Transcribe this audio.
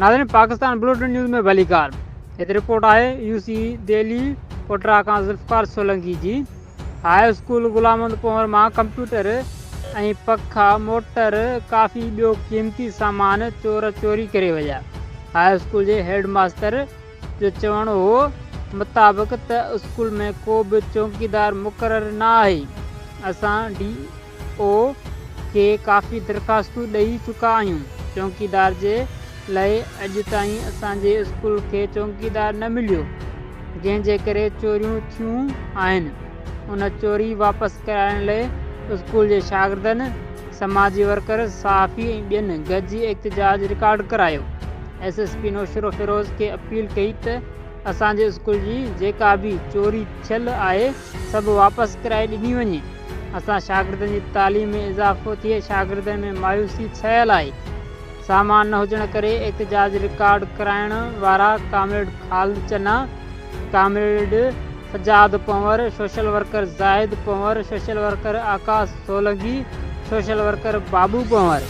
ناظرين پاڪستان بلوٽن نيوز ۾ ڀليڪار هت رپورٽ آهي يو سي دهلي ڪوٽرا کان ذوالفقار سولنگي جي هاء اسڪول غلام محمد پنهور مان ڪمپيوٽر ۽ پکا موٽر ڪافي ٻيو قيمتي سامان چور چوري ڪري ويا هاء اسڪول جي هيڊ ماستر جو چوڻ هو مطابق ته اسڪول ۾ ڪو به چوڪيدار مقرر نه آهي اسان ڊي او کي ڪافي درخواستون ڏئي چڪا آهيون، چوڪيدار جي لئه اڄ تائين اسان جي اسڪول کي چوڪيدار نه مليو، جنهن جي ڪري چوريون ٿيون آهن، ان چوري واپس ڪرائڻ لئه اسڪول جي شاگردن، سماجي ورڪر، صحافي ۽ ٻين گڏجي احتجاج رڪارڊ ڪرايو، ايس ايس پي نوشهروفيروز کي اپيل ڪئي ته اسان جي اسڪول جي جيڪا به چوري ٿيل آهي سڀ واپس ڪرائي ڏني وڃي. اسان شاگردن جي تعليم ۾ اضافو ٿئي شاگردن ۾ مايوسي ڇانيل آهي. سامان نه هجڻ ڪري احتجاج رڪارڊ ڪرائڻ وارا comrade Khalid Channa, comrade Sajjad Panhwar, social worker Zahid Panhwar, social worker Akash Solangi, social worker Babu Panhwar.